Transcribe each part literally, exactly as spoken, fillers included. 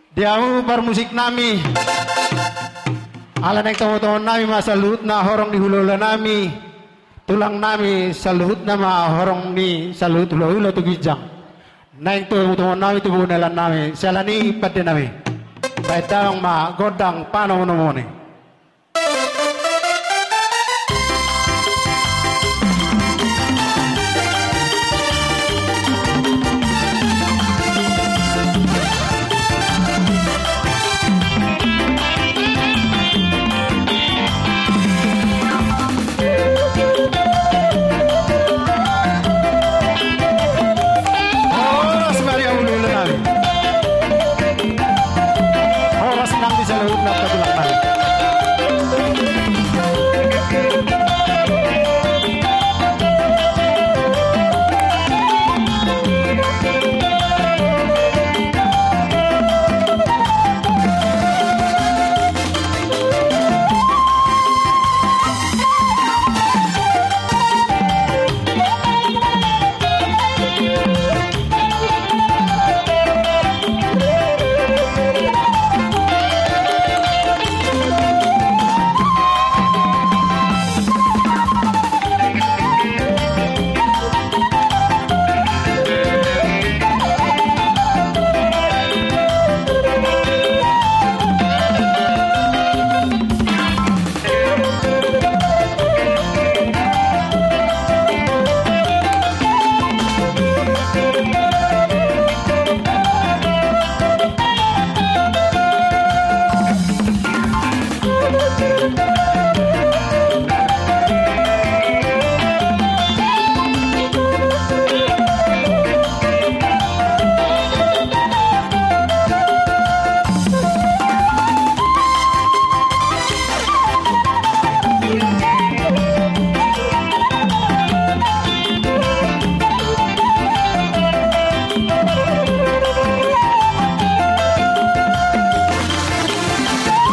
Di hamu parmusik nami, ala naeng tongon-tongon nami ma saluhutna horong ni hulahula nami, tulang nami saluhutna ma horong ni saluhut hulahula tu ginjang. Naeng tongon-tongon nami tu bona helan nami, siala ni pande nami. Baen damang ma gondang panomo-nomo ni. Horas ma di hulahula nami. Horas nang di saluhutna, tulang nami.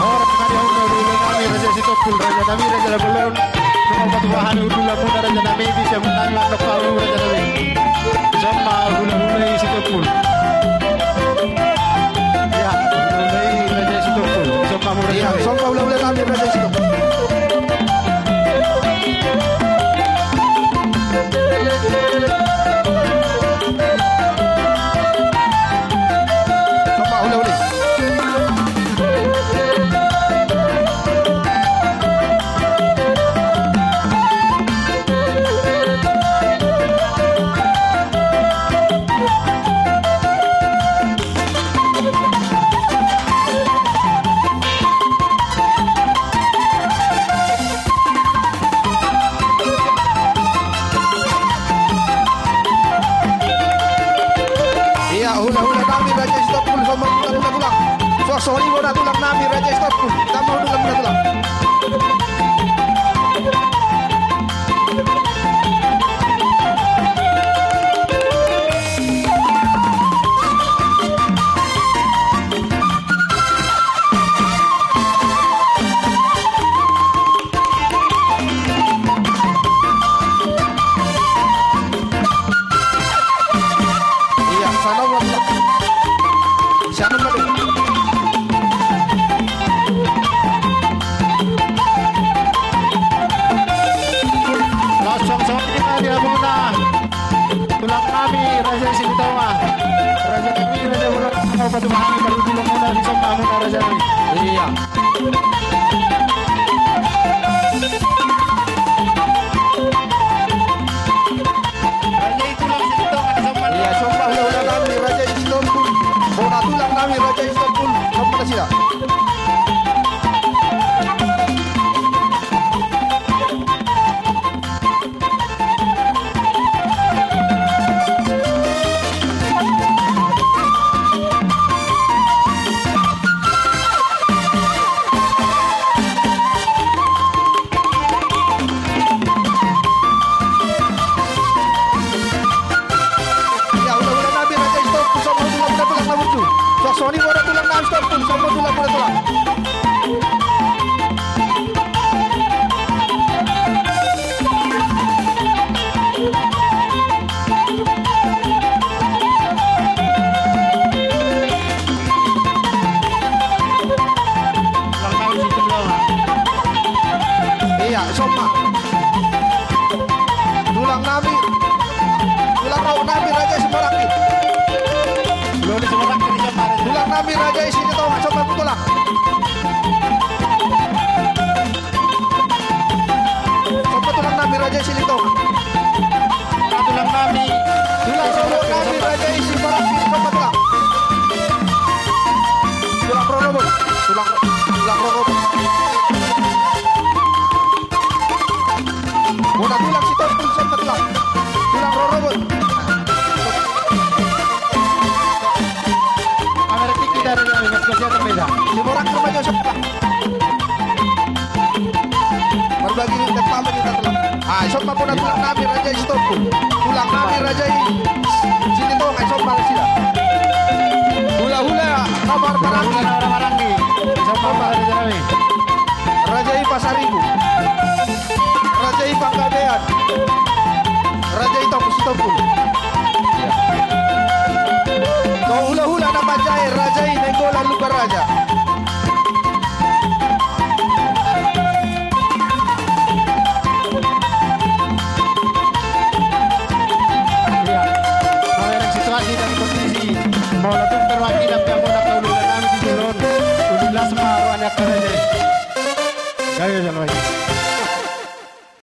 Horas ma di hulahula nami, Raja Sitompul, raja nami, raja na bolon. Nunga patupa hami hundulanmuna, raja nami, di siamun nami mandok hamu, raja nami. Dison ma hulahula i Sitompul. Ia, hulahula i Raja Sitompul. Dison ma hamu, raja nami. Ia, dison ma hulahula nami, Raja Sitompul. Ia, hulahula nami, Raja Sitompul, dison ma hundulanmuna, tulang. Suang songon i bona tulang nami, Raja Sitompul, dison ma hundulanmuna, tulang. Ia, salam, salam. Siapa tadi? Langsung saja di hamuna. Tulang nami, Raja Silitonga. Raja nami, Raja Bolon, mau patupa hami, parhundul muna, dison ma hamuna, raja nami. Ia. Raja i tulang Silitonga, dison ma. Ia, dison ma hulahula nami, Raja Sitompul. Bona tulang nami, Raja Sitompul. Dison ma nasida. Ia, hulahula nami, Raja Sitompul, dison ma hundulanmuna, tulang, na burju. Suang songon i bona tulang nami, Sitompul, dison ma hundulanmuna, tulang. Nami Raja i Silitonga, somba tu tulang. Somba tulang nami Raja i Silitonga. Tulang nami. Tulang rorobot nami Raja i Sibarangkir, somba tulang. Tulang rorobot, tulang, tulang rorobot. Bona tulang Sitompul, somba tulang. Tulang rorobot. Kamera tinggi dari nami, Mas Gajah Temeda. Sibarangkir ma jo, somba. Marbagi ni tetap ni tetap. Ah, somba bona tulang nami Raja i Sitompul. Tulang nami Raja i Silitonga, somba nasida. Hulahula na Marmaranggi. Hulahula na Marmaranggi. Somba Raja nami. Raja i Pasaribu. Raja i Panggabean. Raja i Tompul, Sitompul. Dohot hulahula na manjae, Raja i Nainggolan Lumban Raja. Iya. Mamereng situasi dan kondisi. Molo tung perwakilan pihak muna kaulungan nami di jolo on. Udah las ma rohana kerja.